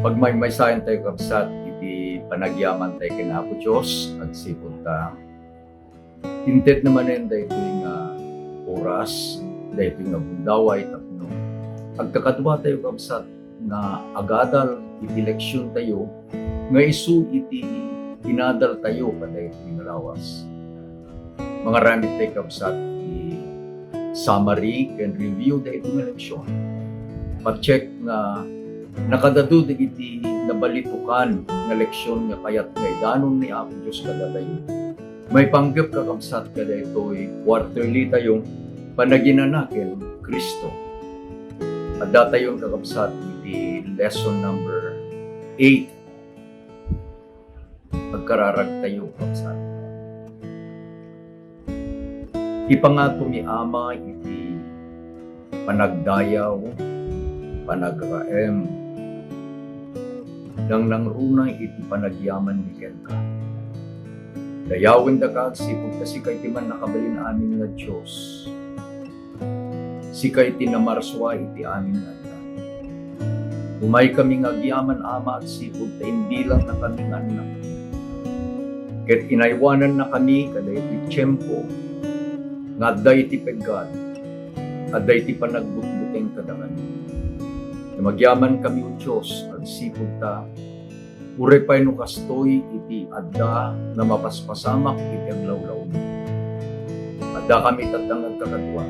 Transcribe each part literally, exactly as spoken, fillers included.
Pagmaymaysayan tayo, kabsat, iti panagyaman tayo ken Apo Dios, agsipud ta inted na manen daytoy nga oras, daytoy nga gundaway tapno agkakadua tayo, kabsat, nga agadal iti leksion tayo nga isu iti inadal tayo kadaytoy nga lawas. Mangaramid tayo, kabsat, iti summary ken review daytoy nga leksion. Pa-check nga nakadadu dagiti nabalitukan nga leksion nga kayat nga idanon ni Apo Dios kadatayo. Maipanggep, kakabsat, kadaytoy quarterly tayo panaginana ken Cristo. Adda tayon, kakabsat, iti lesson number eight. Agkararag tayo, kabsat. Ipangato mi, Ama, iti panagdayaw, panagraem, nangnangruna iti panagyaman mi kenka. Dayawendaka agsipud ta sika iti mannakabalin amin nga Dios. Sika iti namarsua iti amin nga adda. Umaykami nga agyaman, Ama, agsipud ta imbilangna kami nga annak. Ket inaywananna kami kadaytoy tiempo nga adda iti peggad, adda iti panagbutbuteng kadakami. Ngem agyaman kami, O Dios, agsipud ta uray pay no kastoy iti adda nga mapaspasamak iti aglawlawmi. Adda kami tatta nga agkakadua,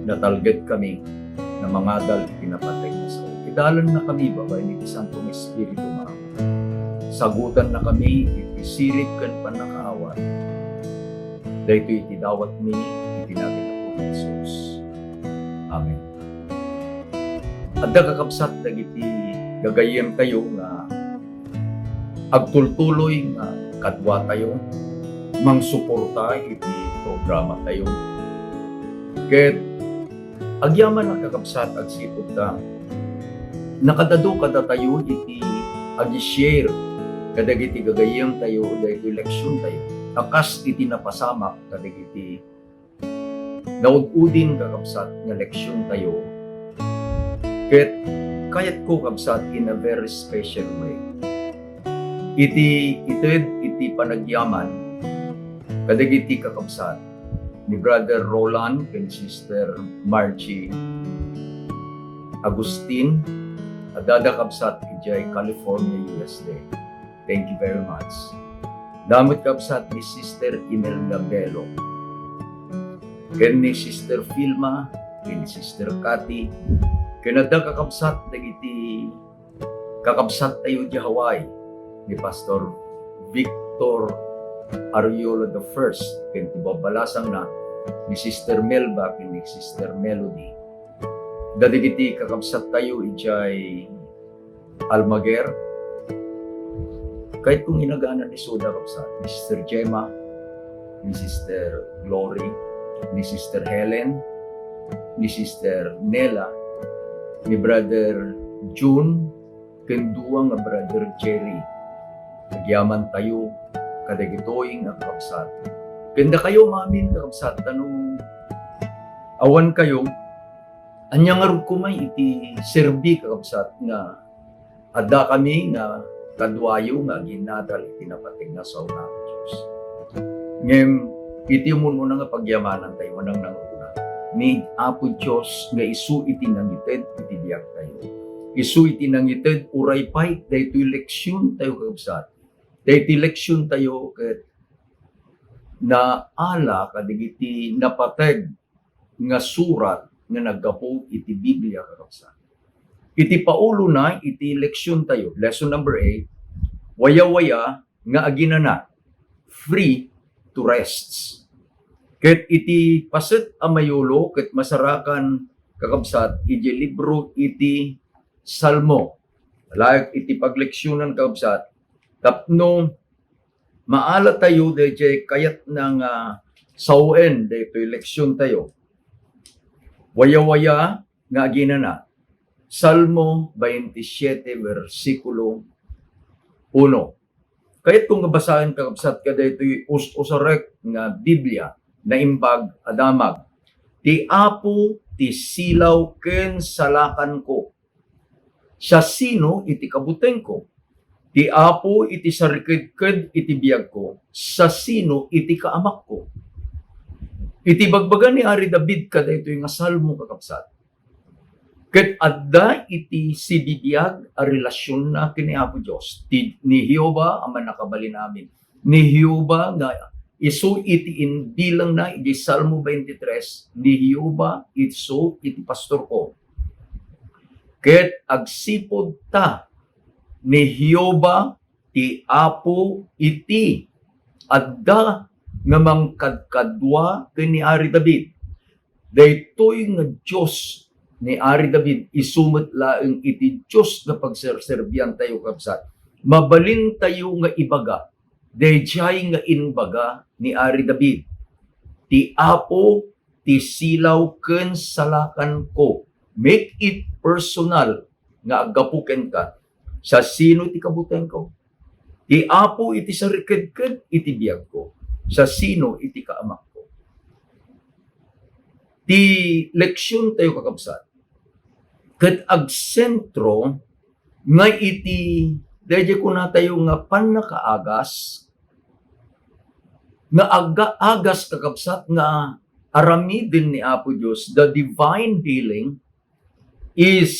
natalged kami nga mangadal iti napateg nga sao. Idalanna kami babaen iti Santo nga Espiritu, Ama. Sagutanna kami iti sirib ken pannakaawat. Daytoy iti dawatmi iti nagan ni Apo Jesus. Amen. Adda, kakabsat, dagiti gagayyemtayo nga agtultuloy nga kaduatayo, mangsuporta iti programatayo. Ket agyaman a, kakabsat, agsipud ta nakadadu kadatayo iti agi-share kadagiti gagayyemtayo daytoy leksiontayo a kas iti napasamak kadagiti naud-udin, kakabsat, nga leksiontayo. Ket kayatko, kabsat, in a very special way, iti ited iti panagyaman kadagiti kakabsat ni Brother Roland ken Sister Margie Agustin, adda, kabsat, idiay California, U S A. Thank you very much. Dayta met, kabsat, ni Sister Imelda Bello, ken ni Sister Filma, ken ni Sister Cathy, ken adda, kakabsat, dagiti kakabsattayo idiay Hawaii, ni Pastor Victor Ariola the first, ken ti babalasangna, ni Sister Melba ken ni Sister Melody. Adda dagiti kakabsattayo idiay Almaguer. Kayatko nga inagana isuda, kabsat, ni Sister Gemma, ni Sister Glory, ni Sister Helen, ni Sister Nela, ni Brother June, ken dua nga Brother Jerry. Agyamantayo kadagitoy nga kakabsat. Ken dakayo amin, kakabsat, ta no awankayo, ania ngarud koma iti serbi, kakabsat, nga adda kami nga kaduayo nga aginadal iti napateg nga sao nga Dios. Ngem iti umuna nga pagyamanantayo, manang nangruna, ni Apo Dios nga isu iti nangited iti biagtayo. Isu iti nangited uray pay daytoy leksiontayo, kakabsat. Daytoy leksiontayo ket naala kadagiti napateg nga surat nga naggapu iti Biblia, kakabsat. Iti paulona iti leksiontayo, lesson number eight, wayawaya nga aginana, free to rest. Ket iti paset a mayulo ket masarakan, kakabsat, iti libro iti Salmo. Laeng iti pagleksionan, kakabsat, tapno maalatayo daydiay kayatna nga sawen daytoy leksiontayo. Wayawaya nga aginana, Salmo twenty-seven, bersikulo uno. Kayatko nga basaen, kakabsat, kadaytoy us-usarek nga Biblia, Naimbag a Damag. Ti Apo ti silaw ken salakanko. Siasino iti kabutengko? Ti Apo iti sarikedked iti biagko. Siasino iti kaamakko? Iti bagbaga ni Ari David kadaytoy nga salmo, kakabsat, ket adda iti sibibiag a relasionna ken ni Apo Dios, ti, ni Jehovah a Mannakabalin-amin. Ni Jehovah nga isu iti imbilangna iti Salmo twenty-three, ni Jehovah isu iti pastorko. Ket agsipud ta ni Jehovah ti Apo iti adda nga mangkadkadua ken ni Ari David. Daytoy nga Dios ni Ari David, isu met laeng iti Dios nga pagserserbiantayo, kabsat. Mabalintayo nga ibaga, daydiay nga imbaga ni Ari David, "Ti Apo ti silaw ken salakanko." Make it personal nga aggapu kenka. Siasino ti kabutengko? Ti Apo iti sarikedked iti biagko. Siasino iti kaamakko? Ti leksiontayo, kakabsat, ket agsentro nga iti, daydiay kunatayo nga pannakaagas, nga aga-, agas, kakabsat, nga aramiden ni Apo Dios, the divine healing is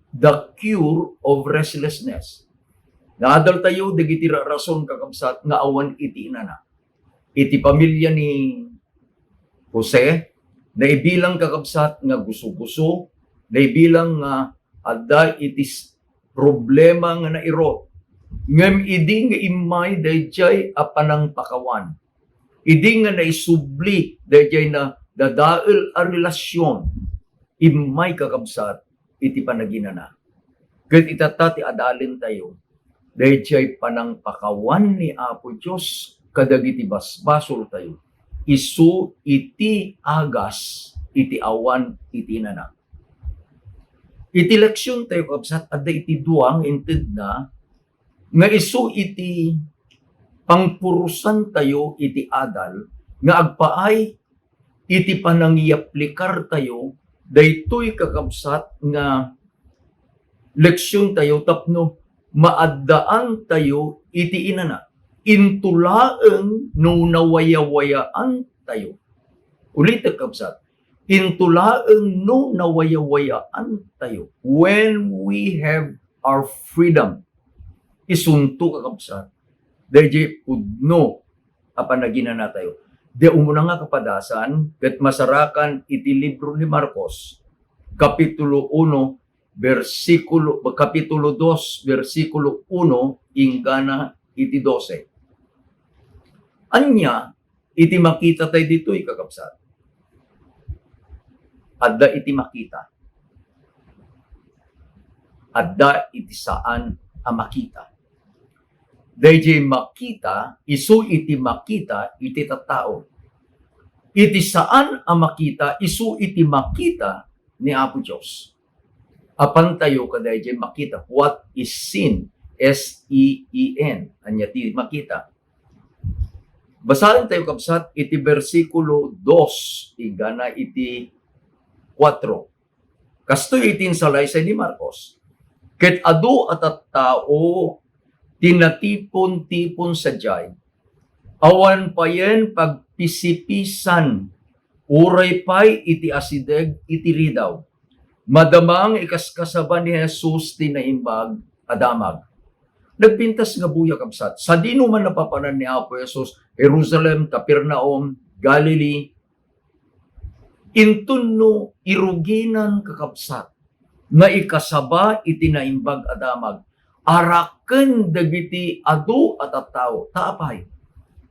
the cure of restlessness. Naadaltayo dagiti rarason, kakabsat, nga awan iti inana. Iti pamilia ni Jose, naibilang, kakabsat, nga guso-guso, naibilang nga adda iti s-, problema nga nairot. Ngem idi nga immay daydiay a panangpakawan, idi nga naisubli daydiay nadadael a relasion, immay, kakabsat, iti panaginana. Ket itatta ti adalentayo, daydiay panangpakawan ni Apo Dios kadagiti basbasoltayo, isu iti agas iti awan iti inana. Iti leksiontayo, kabsat, adda iti dua nga intedna nga isu iti pangpurosantayo iti adal nga agpaay iti panangiaplikartayo daytoy, kakabsat, nga leksiontayo tapno maaddaantayo iti inana. Into laeng no nawayawayaantayo. Ulitek, kabsat. Into laeng no nawayawayaantayo. When we have our freedom, isunto, kakabsat, daydiay pudno a panaginanatayo. Di umuna nga kapadasan, ket masarakan iti libro ni Marcos, Kapitulo uno, bersikulo, Kapitulo dos, bersikulo uno, inggana iti dose. Ania iti makita tayo ditoy, kakabsat? Adda iti makita. Adda iti saan a makita. Daydiay makita, isu iti makita iti tattao. Iti saan a makita, isu iti makita ni Apo Dios. Apantayo kadaydiay makita. What is seen? S E E N. Ania ti makita? Basaentayo, kabsat, iti bersikulo dos, inggana iti kuatro. Kastoy iti insalaysay ni Marcos. Ket adu a tattao ti natipon-tipon sadiay. Awan payen pagpisipisan, uray pay iti asideg iti ridaw. Madama nga ikaskasaba ni Jesus ti Naimbag a Damag. Nagpintas nga buya, kabsat. Sadino man napapanan ni Apo Jesus, Jerusalem, Capernaum, Galilee, inton no iruginan, kakabsat, nga ikasaba iti Naimbag a Damag, araken dagiti adu a tattao. Ta apay?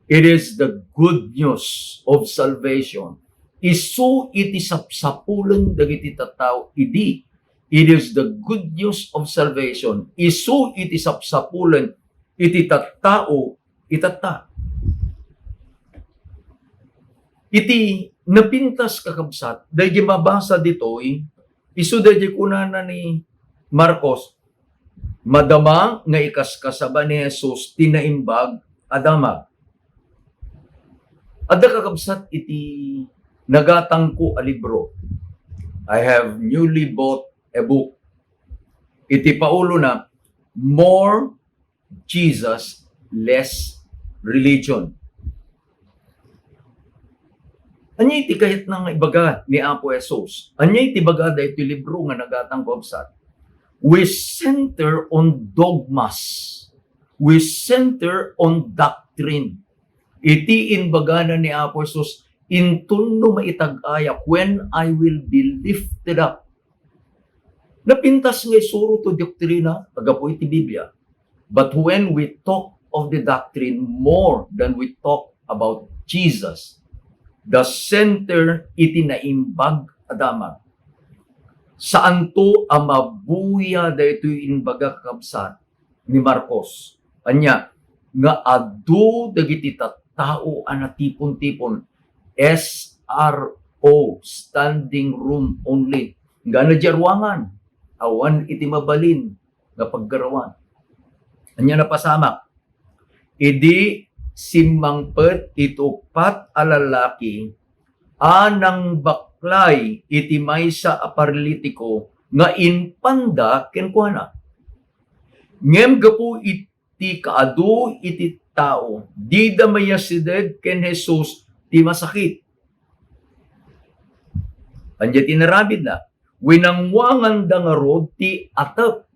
It is the good news of salvation. Isu iti sapsapulen dagiti tattao idi. It is the good news of salvation. Isu iti sapsapulen iti tattao itatta. Iti napintas, kakabsat, daydi mabasa ditoy, isu daydi kunana ni Marcos, madama nga ikaskasaba ni Jesus ti Naimbag a Damag. Adda, kakabsat, iti nagatangko a libro. I have newly bought a book. Iti paulona, more Jesus, less religion. Ania iti kayatna nga ibaga ni Apo Jesus? Ania iti ibaga daytoy libro nga nagatang, kakabsat? We center on dogmas. We center on doctrine. Iti imbagana ni Apo Jesus, "Inton no maitag-ayak, when I will be lifted up." Napintas nga isuro to doktrina, agapu iti Biblia. But when we talk of the doctrine more than we talk about Jesus, the center iti naimbag a damag. Saanto a mabuya daytoy imbaga, kakabsat, ni Marcos. Ania, nga adu dagiti tattao a natipon-tipon, S R O, standing room only. Inggana diay ruangan, awan iti mabalin nga paggarawan. Ania napasamak? Idi simmangpet iti uppat a lalaki a nangbaklay iti maysa a paralitiko nga impanda kenkuana. Ngem gapu iti kaadu iti tao, dida mayasideg ken Jesus ti masakit. Ania ti inaramidna? Winangwanganda ngarud ti atep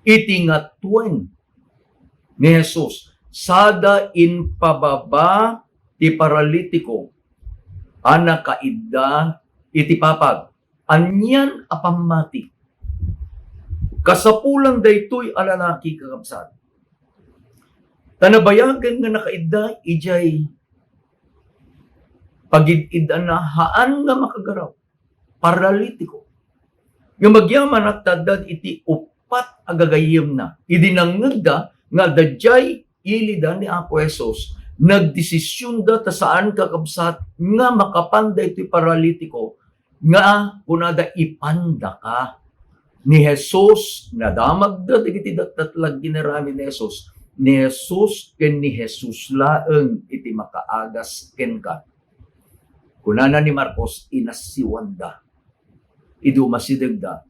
iti ngatuen ni Jesus, sada impababa ti paralitiko a nakaidda iti papag. Anian a pammati? Kasapulan daytoy a lalaki, kakabsat, ta nabayagen nga nakaidda idiay pagid-iddanna, haan nga makagaraw, paralitiko. Ngem agyamanak ta adda iti uppat a gagayyemna. Idi nangngegda nga adda diay ilida ni Apo Jesus, nagdesisionda ta saan, kakabsat, nga makapan daytoy paralitiko nga kunada, "Ipandaka." Ni Jesus, nadamagda dagiti datdatlag inaramid ni Jesus. Ni Jesus ken ni Jesus laeng iti makaagas kenka. Kunana ni Marcos, inassiwanda. Idi umasidegda,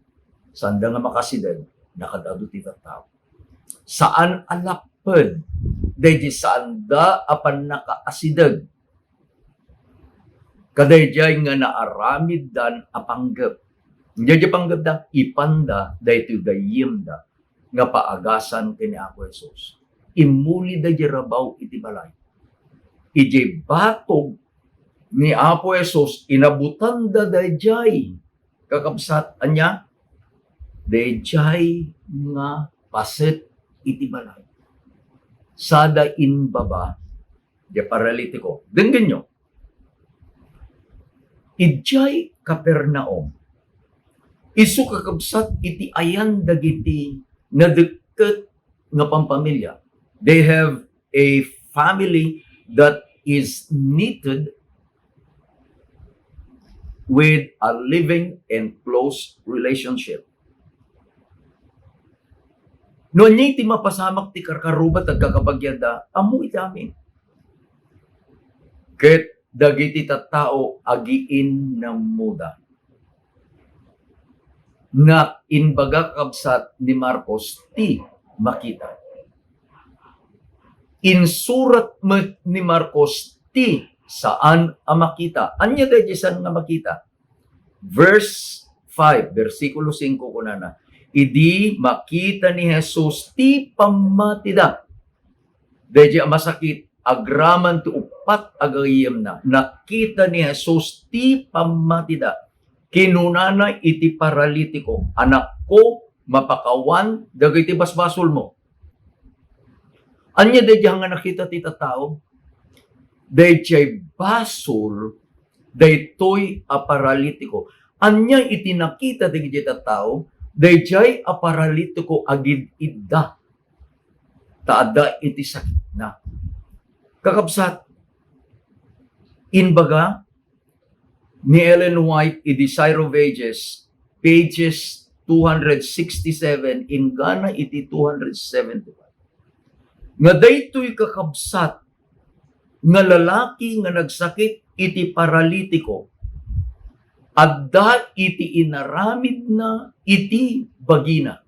saanda nga makasideg, nakaad-adu ti tattao. Saan a lapped daydi saanda a pannakaasideg kadaydiay nga naaramiddan a panggep. Daydiay panggepda, ipanda daytoy gayyemda nga paagasan ken ni Apo Jesus. Immulida diay rabaw iti balay. Idiay batog ni Apo Jesus, inabutanda daydiay, kakabsat, ania? Daydiay nga paset iti balay. Sada imbaba diay paralitiko. Denggenyo. Idiay Capernaum, isu, kakabsat, iti ayan dagiti nadekket nga pampamilya. They have a family that is knitted with a living and close relationship. No ania ti mapasamak ti karkaruba, agkakabagianda, ammo iti amin. Ket dagiti tattao agiinnammoda. Nga imbaga, kabsat, ni Marcos ti makita. Insurat met ni Marcos ti saan a makita. Ania daydiay saan nga makita? Verse five, bersikulo singko, kunana, "Idi makita ni Jesus ti pammatida." Daydiay a masakit, agraman ti uppat a gayyemna, nakita ni Jesus ti pammatida. Kinunana iti paralitiko, "Anakko, mapakawan dagiti basbasolmo." Ania daydiay nga nakita ti tattao? Daydiay basol daytoy a paralitiko. Ania iti nakita dagiti tattao? Daydiay a paralitiko agid-idda ta adda iti sakitna. Kakabsat, imbaga ni Ellen White iti Desire of Ages, pages two hundred sixty-seven inggana iti two hundred seventy-five, nga daytoy, kakabsat, nga lalaki nga nagsakit iti paralitiko, Adda iti inaramidna iti bagina.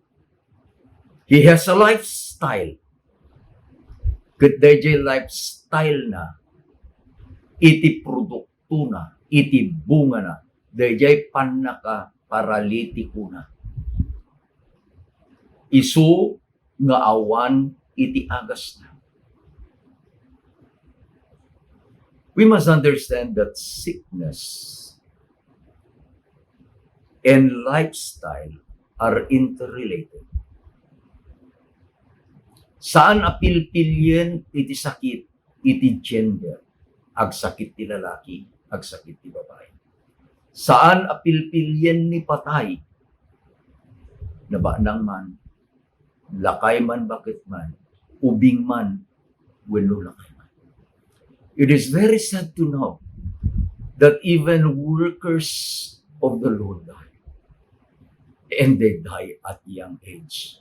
He has a lifestyle. Ket dayjay lifestyle na iti produktona, iti bungana, dayjay pannakaparalitikona. Isu nga awan iti agasna. We must understand that sickness and lifestyle are interrelated. Saan a pilpilien iti sakit iti gender. Agsakit ti lalaki, agsakit ti babai. Saan a pilpilien ni patay. Nabanang man, lakay man, baket man, ubing man, wenno lakay man. It is very sad to know that even workers of the Lord die. And they die at young age.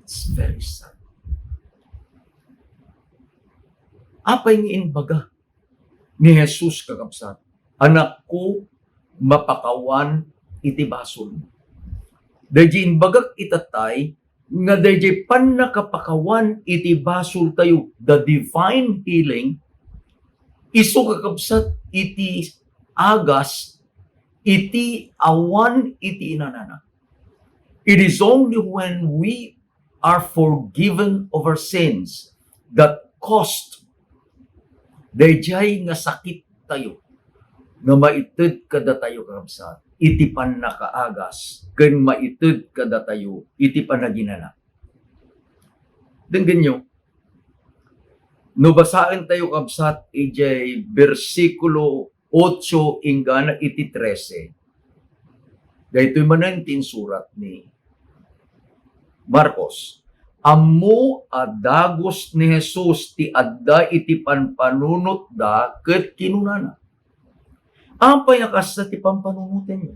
It's very sad. Apay nga imbaga ni Jesus, kakabsat, "Anakko, mapakawan iti basolmo." Daydi imbagak itatay nga daydi pannakapakawan iti basoltayo, the divine healing, isu, kakabsat, iti agas iti awan iti inanana. It is only when we are forgiven of our sins that caused dayjay nga sakit tayo nga maited kadatayo, kakabsat, iti pannakaagas ken maited kadatayo iti panaginana. Denggenyo, no basaentayo, kabsat, ijay bersikulo otso inggana iti trese, daytoy manen ti insurat ni Marcos, "Ammo a dagus ni Jesus ti adda iti panpanunotda ket kinunana, 'Apay a kasta ti pampanunotenyo?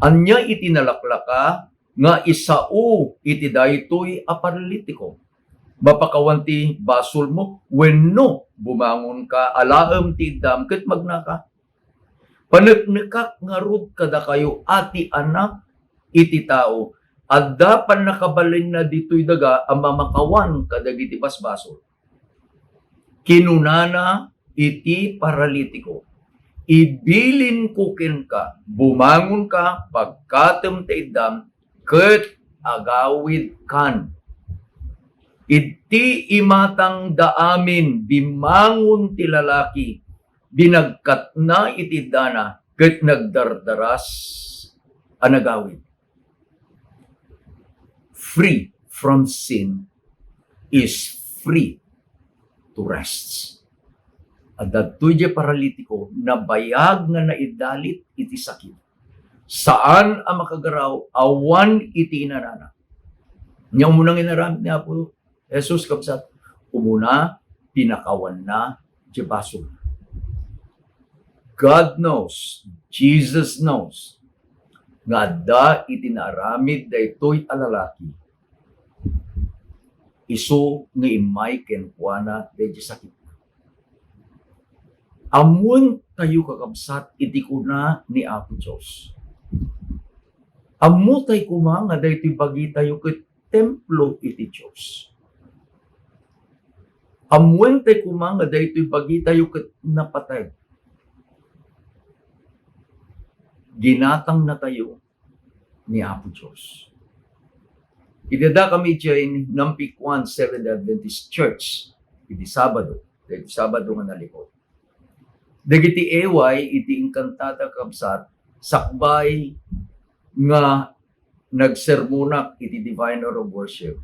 Ania iti nalaklaka nga isao iti daytoy a paralitiko? Mapakawan ti basolmo wenno bumangonka, alaem ti iddam ket magnaka?' Paneknekak ngarud kadakayo a ti Anak iti Tao, adda pannakabalinna ditoy daga a mamakawan kadagiti basbasol. Kinunana iti paralitiko, 'Ibilinko kenka, bumangonka, pagkatem ta iddam, ket agawidkan.' Iti imatangda amin, bimmangon ti lalaki, binagkatna iti iddana, ket nagdardaras a nagawid." Free from sin is free to rest. Adda daytoy paralitiko, nabayag nga naidalit iti sakit. Saan a makagaraw awan iti inanana. Nia, umuna nga inaramid ni Apo Jesus, kabsat, umuna, pinakawanna ti basol. God knows, Jesus knows, nga adda iti naaramid daytoy a lalaki. Isu nga immay kenkuana daydi sakitna. Ammoentayo, kakabsat, iti kuna ni Apo Dios. Ammotay koma nga daytoy bagitayo ket templo iti Dios. Ammoentay koma nga daytoy bagitayo ket napateg. Ginatangnatayo ni Apo Dios. Iti adda kami idiay Nampikwan Seventh-day Adventist Church iti Sabado, iti Sabado nga naliput. Dagiti A Y iti inkantada, kabsat, sakbay nga nagsermonak iti Divine Hour of Worship.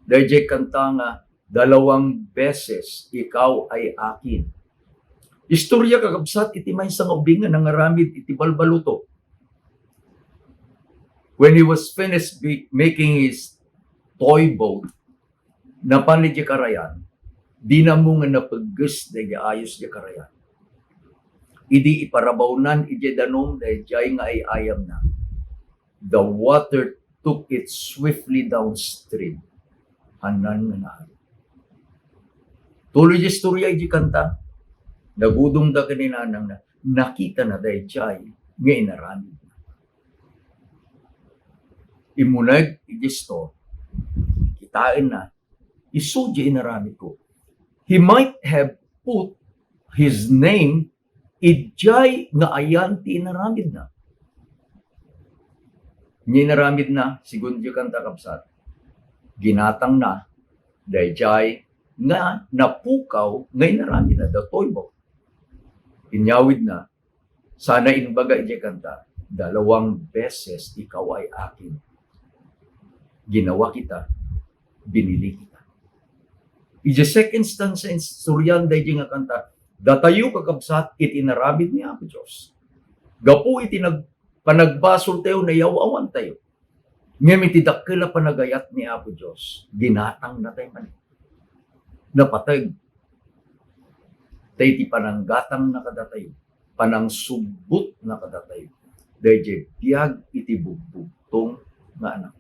Dayjay kanta nga, "Dalawang beses ikaw ay akin." Istorya, kakabsat, iti maysa nga ubing nga nangaramid iti balbaluto. When he was finished be-, making his toy boat, napan idiay karayan, dina ammo nga napegges daydi ayos idiay karayan. Idi iparabawnan idiay danum daydiay nga ay-ayamna, the water took it swiftly downstream. Hannan nga naayo. Tuloy di istorya iti kanta. Nagudongda ken ni nanangna, nakitana daydiay nga inaramidna. Immuneg idiay store, kitaenna, isu diay inaramidko. He might have put his name idiay nga ayan ti inaramidna. Nia inaramidna, segun diay kanta, kabsat, ginatangna daydiay nga napukaw nga inaramidna, the toy box. Inyawidna, sana imbaga idiay kanta, "Dalawang beses ikaw ay akin. Ginawa kita, binili kita." Idiay second stanza, istoryaen daydiay nga kanta, datayo, kakabsat, iti inaramid ni Apo Dios. Gapu iti nag-, panagbasoltayo, nayaw-awantayo. Ngem iti dakkel a panagayat ni Apo Dios, ginatangnatayo manen. Napateg. Ta iti pananggatangna kadatayo, panangsubbotna kadatayo, daydiay biag iti bugbugtong nga Anak.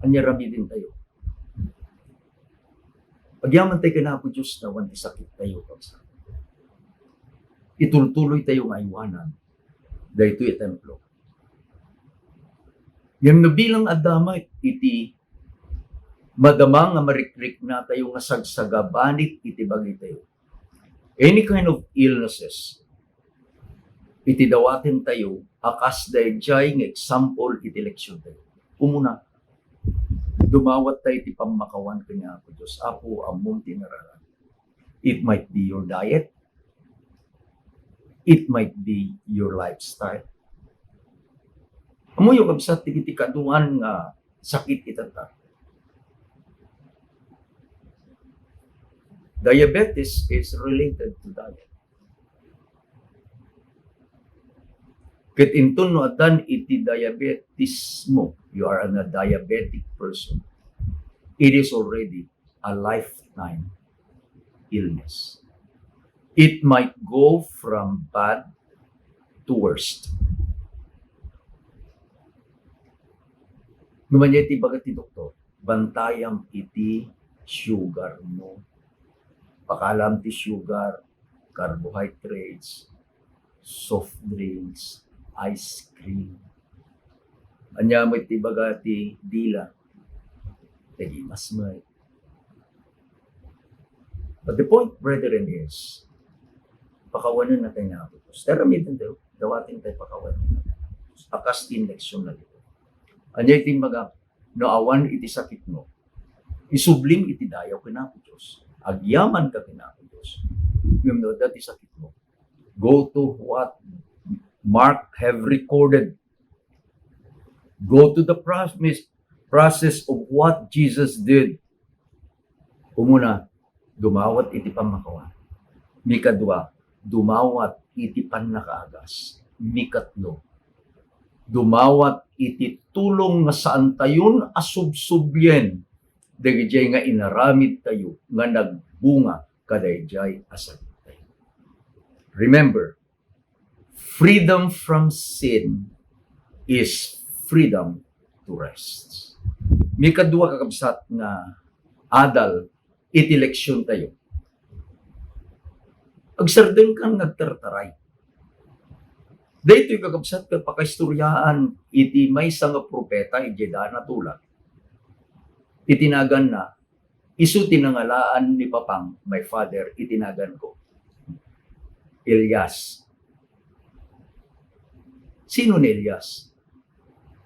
Ania aramidentayo? Agyamankatayo ken Apo Dios awan ti sakittayo, kabsat. Itultuloytayo nga aywanan daytoy a templo. Ngem no bilang adda met iti madama nga marikriknatayo nga sagsagabanit iti bagitayo, any kind of illnesses, iti dawatentayo a kas daydiay nga example iti leksiontayo. Umuna, dumawattayo iti pammakawan ken ni Apo Dios. Apo, ammom ti inaralan. It might be your diet. It might be your lifestyle. Ammoyo, kabsat, dagiti kaduan nga sakit ita. Diabetes is related to diet. Ket inton no addan iti diabetes mo, you are a diabetic person, it is already a lifetime illness. It might go from bad to worst. No ania ti ibaga ti doktor, bantayam iti sugar mo. Pakalam ti sugar, carbohydrates, soft drinks, ice cream. Ania met ti ibaga ti dila? Kadi mas may. But the point, brethren, is, pakawanennatayo ni Apo Dios. Pero aramidentayo, dawatentayo pakawanen. A kas ti inleksionna ditoy. Ania iti ibaga, no awan iti sakitmo, isublim iti dayaw ken Apo Dios. Agyamanka ken Apo Dios. Ngem no adda ti sakitmo, go to what Mark have recorded. Go to the promise, process of what Jesus did. Umuna, dumawat iti pammakawan. Mikadua, dumawat iti pannakaagas. Mikatlo, dumawat iti tulong nga saantayon a subsublien dagijay nga inaramidtayo nga nagbunga kadayjay a sakittayo. Remember, freedom from sin is freedom to rest. Mikadua, kakabsat, nga adal iti leksiontayo. Agsardengkan nga agtartaray. Daytoy, kakabsat, ket pakaistoryaan iti maysa nga propeta idiay Daan a Tula. Iti naganna, isu ti nangalaan ni Papang, my father, iti naganko, Elias. Sino ni Elias?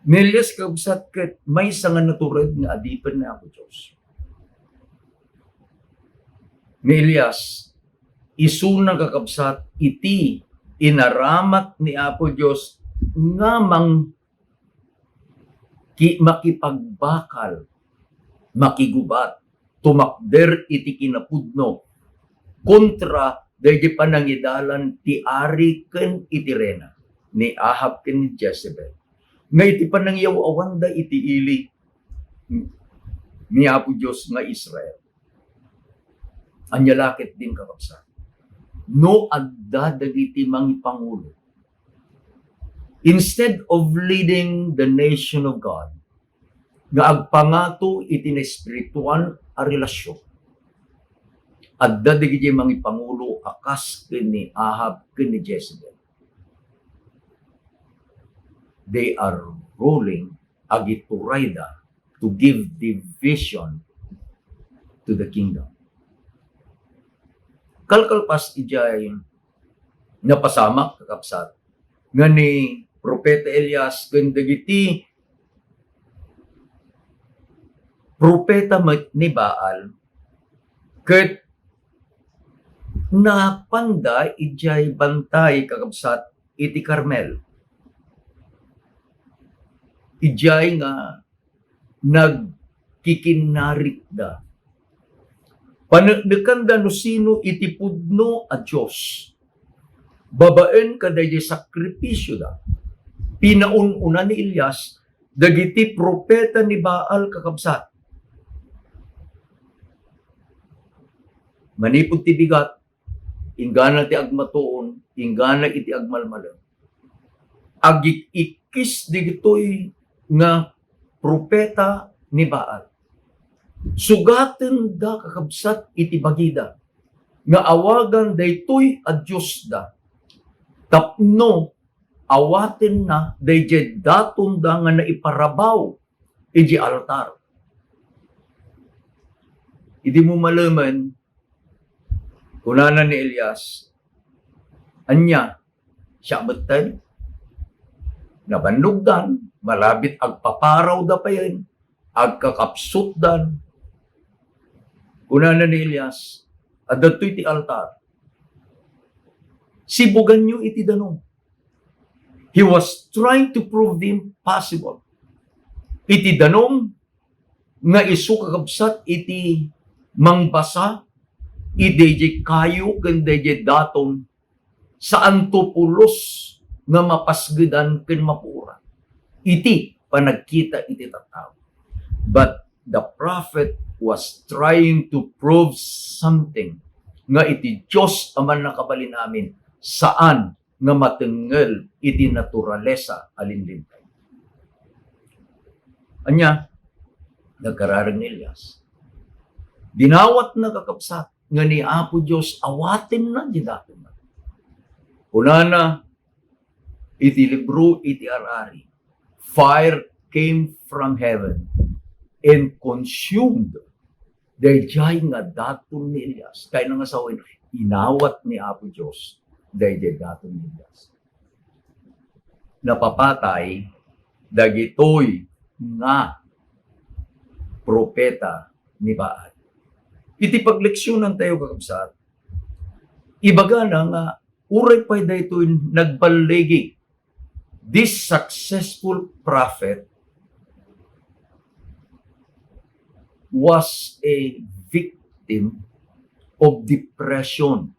Ni Elias, kabsat, ket maysa nga natured nga adipen ni Apo Dios. Ni Elias, isuna, kakabsat, iti inaramat ni Apo Dios nga mang-, ki-, makipagbakal, makigubat, tumakder iti kinapudno kontra daydi panangidalan ti ari ken iti reyna, ni Ahab ken ni Jezebel, nga iti panangyaw-awanda iti ili ni Apo Dios nga Israel. Ania la ketdin, kakabsat? No adda dagiti mangipangulo, instead of leading the nation of God, nga agpangato iti naespirituan a relasyon, Adda dagiti mangipangulo a kas ken ni Ahab ken ni Jezebel. They are ruling, agiturayda to give division to the kingdom. Kalkalpas idiay napasamak, kakabsat, nga ni Propeta Elias ken dagiti propeta met ni Baal ket napanda idiay bantay, kakabsat, iti Carmel. Idiay nga nagkikinnarikda. Paneknekanda no sino iti pudno a Dios. Babaen kadaydi sakripisioda, pinaun-una ni Elias dagiti propeta ni Baal, kakabsat. Manipud ti bigat, inggana ti agmatuon, inggana iti agmalmalem. Agik-ikkis digitoy nga propeta ni Baal. Sugatenda, kakabsat, iti bagida nga awagan daytoy a diosda tapno awatenna daydiay datonda nga naiparabaw iti altar. Idi mumalemen, kunana ni Elias, "Ania, siak metten?" Nabannogdan, malabit agpaparawda payen, agkakapsutdan. Kunana ni Elias, "Adda ditoy ti altar. Sibuganyo iti danum." He was trying to prove the impossible. Iti danum nga isu, kakabsat, iti mangbasa iti daydiay kayo ken daydiay daton, saanto pulos nga mapasgedan ken mapuoran iti panagkita iti tattao. But the prophet was trying to prove something, nga iti Dios a Mannakabalin-amin, saan nga matengngel iti naturalesa a linlinteg. Ania, nagkararag ni Elias. Dinawatna, kakabsat, nga ni Apo Dios awatenna ti datonda. Kunana iti libro iti Ar-ari, "Fire came from heaven and consumed daydiay nga daton ni Elias." Kayatna nga sawen, inawat ni Apo Dios daydiay daton ni Elias. Napapatay dagitoy nga propeta ni Baal. Iti pagleksionantayo, kakabsat, ibagana nga uray pay daytoy nagballigi, this successful prophet was a victim of depression.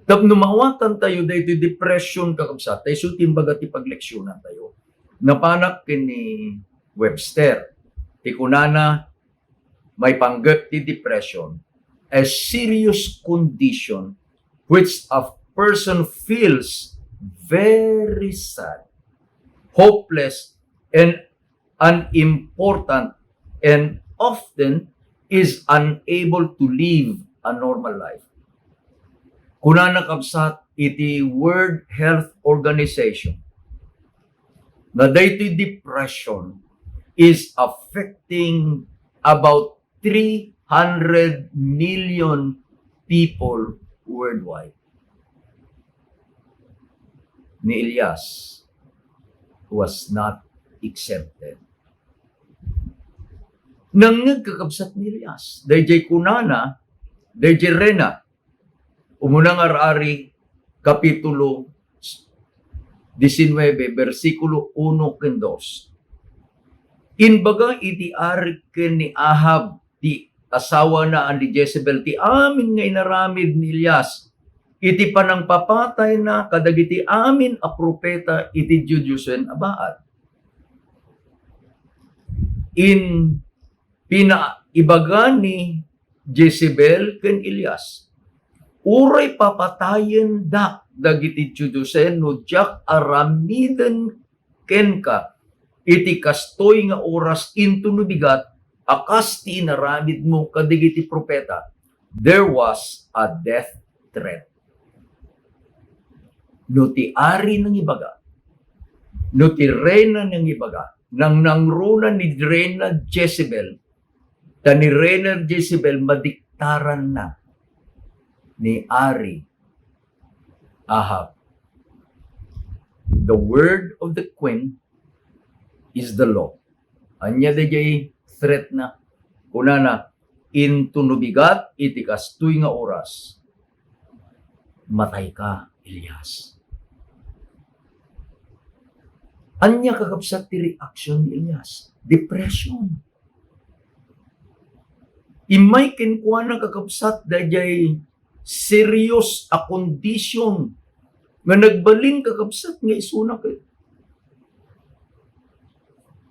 Tapno maawatantayo daytoy depression, kakabsat, ta isu ti imbaga ti pagleksionantayo. Napanak ken ni Webster ti kunana, maipanggep ti depression, a serious condition which a person feels very sad, hopeless, and unimportant, and often is unable to live a normal life. Kunana, kabsat, iti World Health Organization nga daytoy depression is affecting about three hundred million people worldwide. Ni Elias was not exempted. Nangngeg, kakabsat, ni Elias daydiay kunana daydiay reyna. Umuna nga Ar-ari, kapitulo diecinuebe, bersikulo uno ken dos. Imbaga iti ari ken ni Ahab, ti asawana a ni Jezebel, ti amin nga inaramid ni Elias iti panangpapatayna kadagiti amin a propeta iti diodiosen a Baal. In-, pinaibaga ni Jezebel ken Elias, "Uray papatayendak dagiti diodiosen no diak aramiden kenka iti kastoy nga oras inton no bigat a kas ti inaramidmo kadagiti propeta. there was a death threat. No ti ari nangibaga, no ti reyna nangibaga, nangnangruna ni Reyna Jezebel, ta ni Reyna Jezebel madiktaranna ni Ari Ahab. The word of the queen is the law. Ania daydiay threat na? Kunana, "Intono bigat iti kastoy nga oras, matayka, Elias." Ania, kakabsat, ti reaction ni Elias? Depression. Immay kenkuana, kakabsat, daydiay serious a condition nga nagbalin, kakabsat, nga isuna ket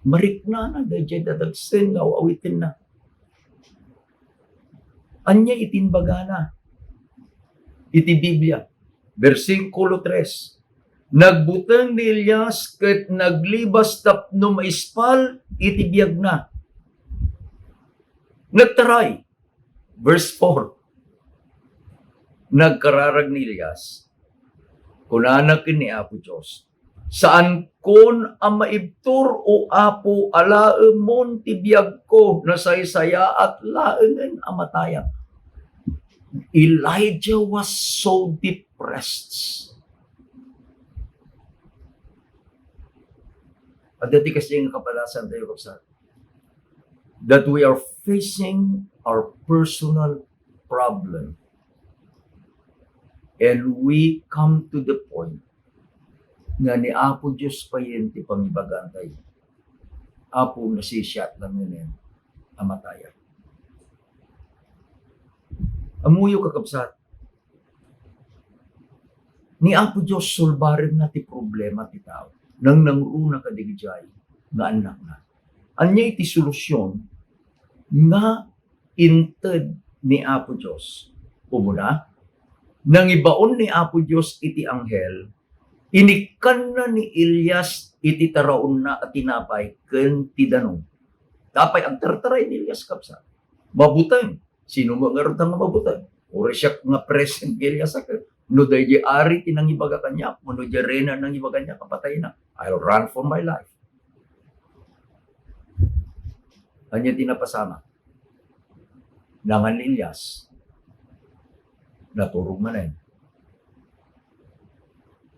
mariknana daydiay dadagsen nga aw-awitenna. Ania iti imbagana iti Biblia? Bersikulo tres, "Nagbuteng ni Elias ket naglibas tapno maispal iti biagna." Nagtaray. Verse four, nagkararag ni Elias. Kunana ken ni Apo Dios, "Saankon a maibtur, O Apo, alaemon ti biagko, nasaysayaat laengen a matayak." Elijah was so depressed. Adda ti kasdiay nga kapadasantayo, kabsat, that we are facing our personal problem. And we come to the point nga ni Apo Dios payen ti pangibagantayo. "Apo, nasisiat lang ngamin a matayak." Ammoyo, kakabsat, ni Apo Dios sulbarenna ti problema ti tao. Nangnangruna kadi idiay nga annakna. Ania iti solusyon nga inted ni Apo Dios? Umuna, nangibaon ni Apo Dios iti anghel, inikkanna ni Elias iti taraonna a tinapay ken ti danum. Apay agtartaray ni Elias, kabsat? Mabuteng. Sino met ngarud ta nga mabuteng? Uray siak nga present ni Elias a ket no daydiay ari ti nangibaga kaniak, wenno diay reyna nangibaga kaniak a patayna, I'll run for my life. Ania ti napasamak? Nangan ni Elias, naturog manen.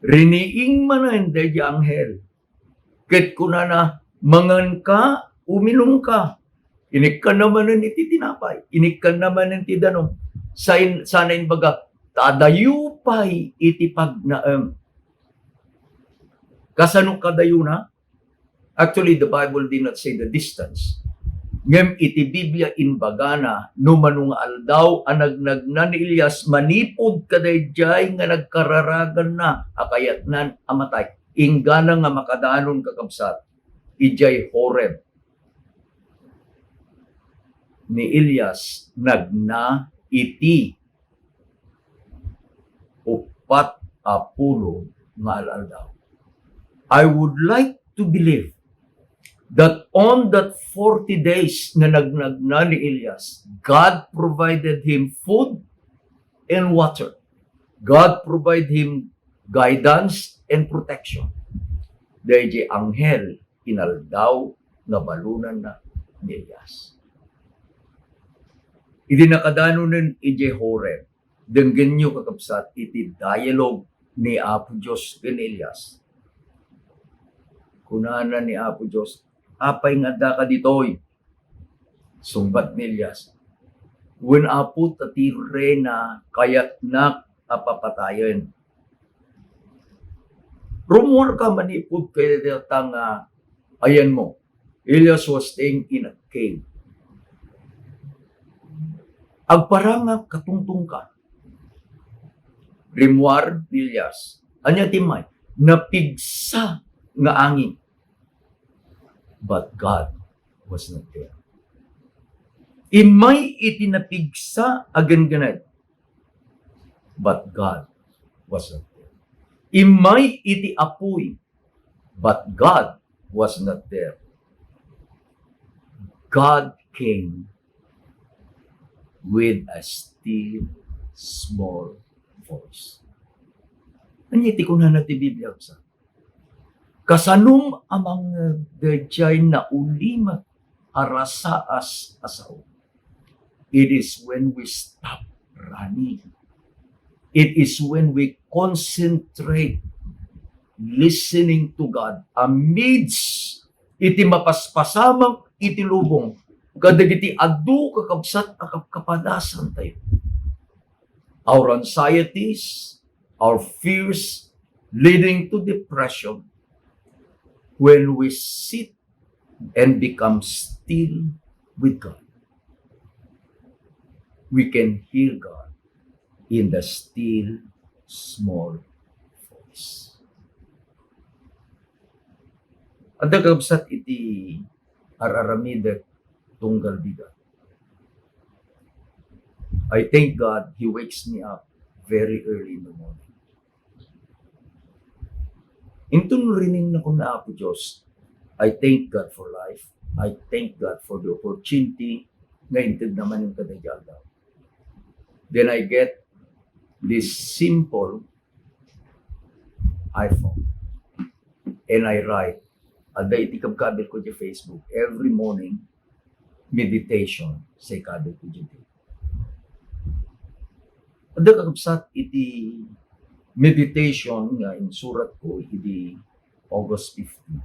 Riniing manen daydiay anghel, ket kunana, "Manganka, uminumka." Inikkanna manen iti tinapay, inikkanna manen ti danum. Sain-, sana imbaga, "Ta adayo pay iti pagnaem." Kasano kadayona? Actually, the Bible did not say the distance. Ngem iti Biblia, imbagana no mano nga aldaw a nagnagna ni Elias manipud kadaydiay nga nagkararaganna a kayatnan a matay. Inggana nga makadanon, kakabsat, idiay Horeb ni Elias nagna iti uppat a pulo nga al-aldaw. I would like to believe that on that forty days nga nagnagna ni Elias, God provided him food and water. God provide him guidance and protection. Daydiay anghel inaldaw nga balonanna ni Elias. Idi nakadanonen idiay Horeb, denggenyo, kakabsat, iti dialogue ni Apo Dios ken Elias. Kunana ni Apo Dios, "Apay nga addaka ditoy?" Sungbat ni Elias, "Wen, Apo, ta ti reyna kayatnak a papatayen." "Rummuarka manipud kadayta nga ayanmo." Elias was staying in a cave. "Agparangak, katungtongka." Rimmuar ni Elias. Ania ti immay? Napigsa nga angin. But God was not there. Immay iti napigsa a genggened. But God was not there. Immay iti apuy. But God was not there. God came with a s-, still small voice. Ania ti kunana ti Biblia, sa? Kasanom a mangngeg daydiay naulimek a rasaas a sao? It is when we stop running. It is when we concentrate listening to God amidst iti mapaspasamak iti lubong kadagiti adu, kakabsat, a kapkapadasantayo. Our anxieties, our fears, leading to depression, when we sit and become still with God, we can hear God in the still small voice. Adda, kakabsat, iti ar-aramidek tunggal bigat. I thank God He wakes me up very early in the morning. Inton rining na kun Apo Dios, I thank God for life. I thank God for the opportunity nga inted naman yung kadagiti aldaw. Then I get this simple iPhone. And I write, adda iti kabkabil ko di Facebook, every morning, meditation, say kabil ko di. Adda, kakabsat, iti meditation nga insurat ko idi August fifteen.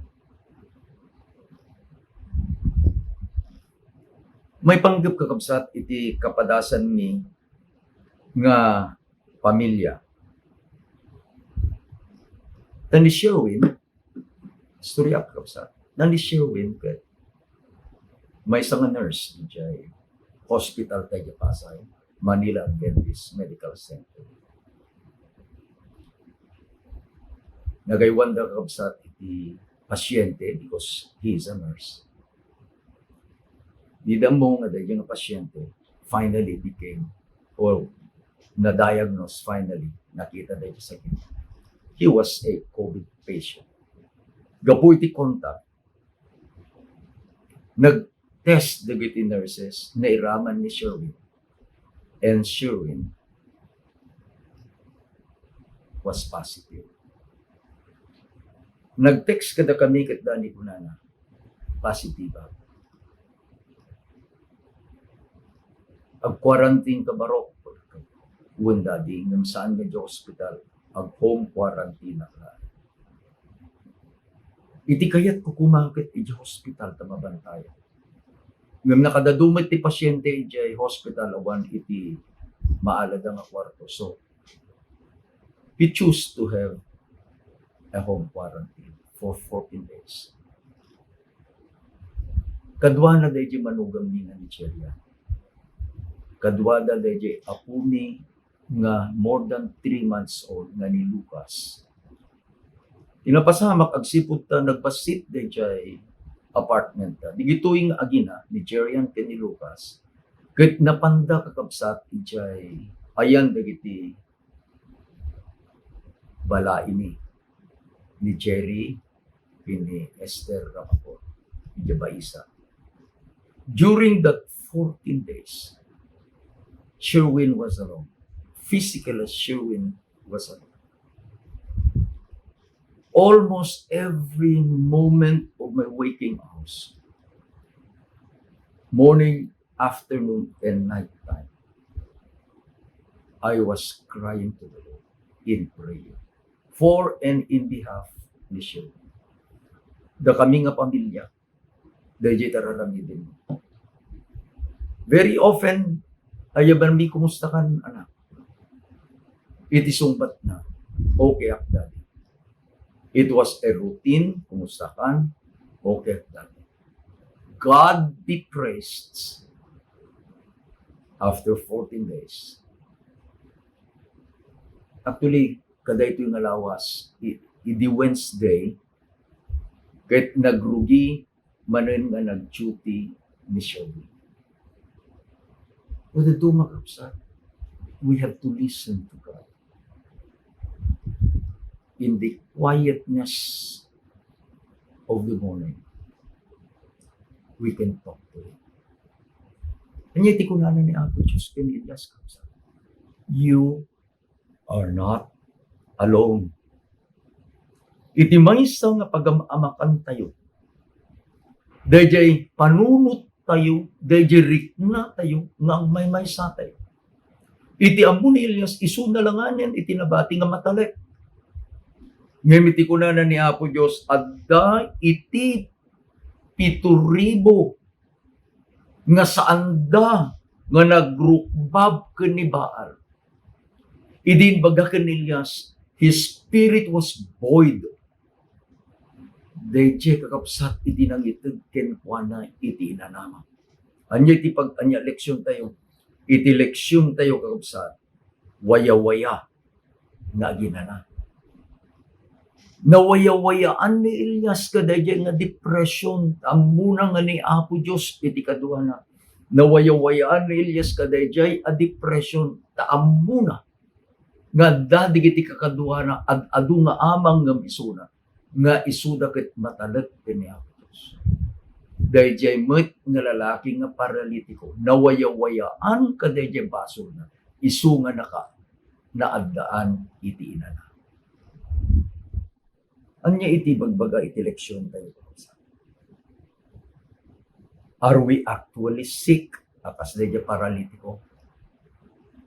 Maipanggep, kakabsat, iti kapadasanmi nga pamilya. Ta ni Sherwin, istorya, kakabsat. Ni Sherwin ket maysa nga nurse idiay hospital ta idiay Pasay, Manila Adventist Medical Center. Nagaywanda, kakabsat, iti pasyente because he is a nurse. Di dammo nga daydiay nga pasyente finally became, or na-diagnose finally, nakita daydiay sakit. He was a COVID patient. Gapu iti contact, nag-test dagiti nurses, nairaman ni Sherwin. And Sherwin was positive. Nag-text kadakami ket da ni kunana, "Positive ak. Ag-quarantine ka barok?" Wen, Daddy, ngem saan nga idiay hospital, ag-home quarantine ak laeng. Iti kayatko koma ket idiay hospital ta mabantayan. Ngem nakadadu met ti pasyente idiay hospital awan iti maalada nga kuarto. So, he choose to have a home quarantine for fourteen days. Kaduana daydiay manugammi nga ni Cherian. Kaduada daydiay apumi nga more than three months old nga ni Lucas. Ti napasamak agsipud ta nagbassit daydiay apartment ta. Digitoy nga agina ni Cherian ken ni Lucas ket napanda, kakabsat, idiay ayan dagiti balaina ni Jerry ken ni Esther Rapaport idiay Baisa. During that fourteen days, Sherwin was alone. Physically, Sherwin was alone. Almost every moment of my waking hours, morning, afternoon, and night time, I was crying to the Lord in prayer for and in behalf ni Sherwin. Dakami nga pamilya, daydiay ti ar-aramidem. Very often, ayabanmi, "Kumusta kan, anak?" Iti sungbatna, "Okay ak, Daddy." It was a routine, "Kumusta kan?" "Okay ak, Daddy." God be praised. After fourteen days, actually, kadaytoy nga lawas, i-, idi Wednesday, ket nagrugi manen nga nag-duty ni Sherwin. What to do, mga kabsat? We have to listen to God. In the quietness of the morning, we can talk to Him. Ania ti kunana ni Apo Dios ken Elias, kabsat? You are not alone. Iti maysa nga pagam-amakantayo, daydiay panunottayo, daydiay riknatayo nga agmaymaysatayo. Iti ammo ni Elias, isuna la ngamin iti nabati nga matalek. Ngem iti kunana ni Apo Dios, adda iti pito ribu nga saanda nga nagrukbab ken ni Baal. Idi imbaga ken ni Elias, his spirit was void. Daydiay, kakabsat, iti nangited kenkuana iti inanana. Ania iti pag-, ania leksiontayo? Iti leksiontayo, kakabsat, wayawaya nga aginana. Nawayawayaan ni Elias kadaydiay nga depression, ta ammona nga ni Apo Dios iti kaduana. Nawayawayaan ni Elias kadaydiay a depression, ta ammona nga adda dagiti kakaduana, ad-adu nga amang ngem isuna, nga isuda ket matalek ken ni Apo Dios. Daydiay met nga lalaki nga paralitiko, nawayawayaan kadaydiay basolna, isu nga naka-, naaddaan iti inana. Ania iti ibagbaga iti leksiontayo? Are we actually sick a kas daydiay paralitiko?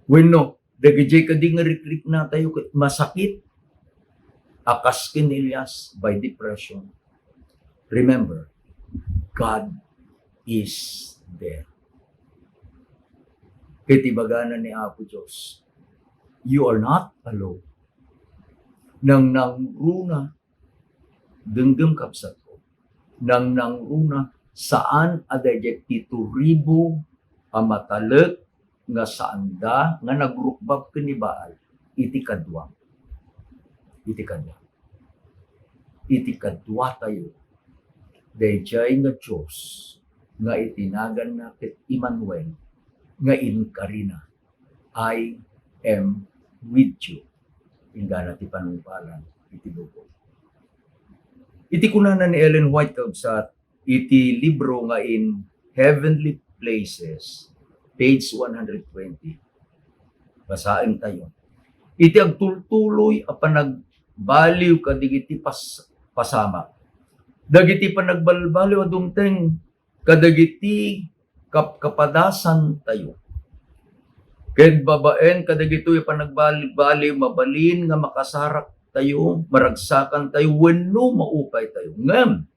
Wenno, dagijay kadi nga rikriknatayo ket masakit a kas ken ni Elias by depression? Remember, God is there. Ket ibagana ni Apo Dios, "You are not alone." Nangnangruna, denggem, kabsatko, nangnangruna, saan a daydiay pito ribu a matalek nga saanda nga nagrukbab ken ni Baal iti kaduam. Iti kaduam. Iti kaduatayo, daydiay nga Dios nga itinaganna ket Emmanuel, nga inkarina, "I am with you." Inggana ti panungpalan iti lubong. Iti kunana ni Ellen White, kabsat, iti libro nga In Heavenly Places, page one hundred twenty. Basaentayo. Iti agtultuloy a panagbaliw kadagiti pas-, pasamak, dagiti panagbalbaliw a dumteng kadagiti kapkapadasantayo. Ken babaen kadagitoy a panagbaliw, mabalin nga makasaraktayo, maragsakantayo, wenno maupaytayo. Ngem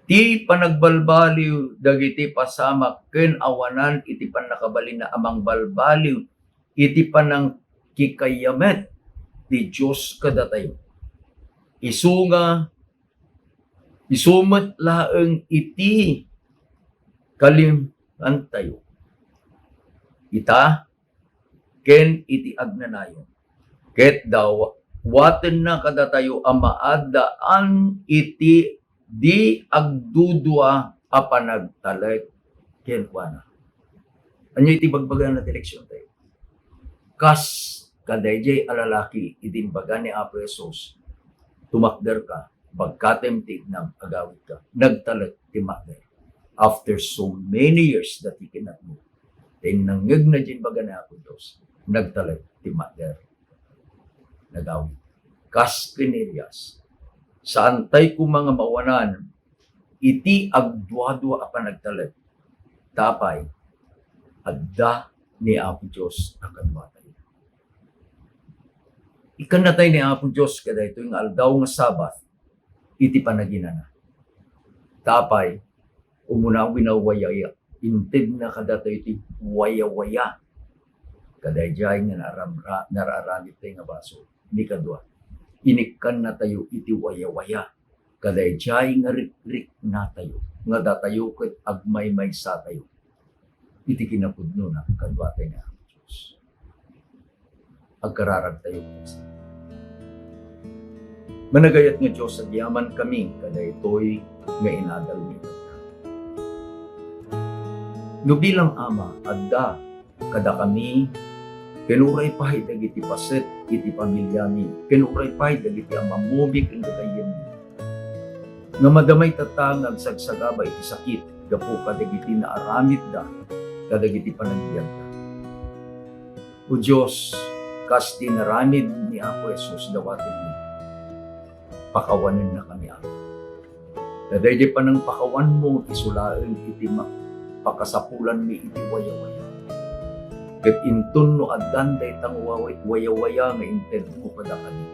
ti panagbalbaliw dagiti pasamak ken awanan iti pannakabalinna a mangbalbaliw iti panangkikayam met ti Dios kadatayo. Isu nga, isu met laeng iti kalinantayo ita ken iti agnanayon. Ket dawatenna kadatayo a maaddaan iti di agdudua a panagtalek kenkuana. Ania iti bagbagana ti leksiontayo? Kas kadaydiay a lalaki, idi imbaga ni Apo Jesus, "Tumakderka, bagkatem ti ignam, agawidka." Nagtalek ti mother. After so many years that he cannot move, ta nangngegna diay imbaga ni Apo Dios, nagtalek ti mother. Nagawid. Kas ken ni Elias, saantay koma nga mawanan iti agduadua a panagtalek. Ta apay? Adda ni Apo Dios a kaduatayo. Ikkannatay ni Apo Dios kadaytoy nga aldaw nga Sabbath iti panaginana. Ta apay? Umuna, winawayaya, intedna kadatayo ti wayawaya kadaydiay nga naaramra-, nararamidtayo nga basol. Ni kadua, inikkannatayo iti wayawaya kadaydiay nga rikriknatayo, nga datayo ket agmaymaysatayo iti kinapudnona kaduatayo nga Apo Dios. Agkararagtayo. Managayat nga Dios, agyamankami kadaytoy nga inadal nga ibaga. No bilang ama, adda kadakami, ken uray pay dagiti paset iti pamiliami, ken uray pay dagiti amamomi ken gagayyemmi, nga madamay tatta nga agsagsagaba iti sakit gapu kadagiti naaramidda kadagiti panagbiagda. O Dios, kas dinaramid ni Apo Jesus dawatenmi, pakawanennakami, Apo. Ta daydi panangpakawanmo, isu laeng iti ma-, pakasapulanmi iti wayawaya. Ket inton no addan dayta nga wawa-, wayawaya nga intedmo kadakami,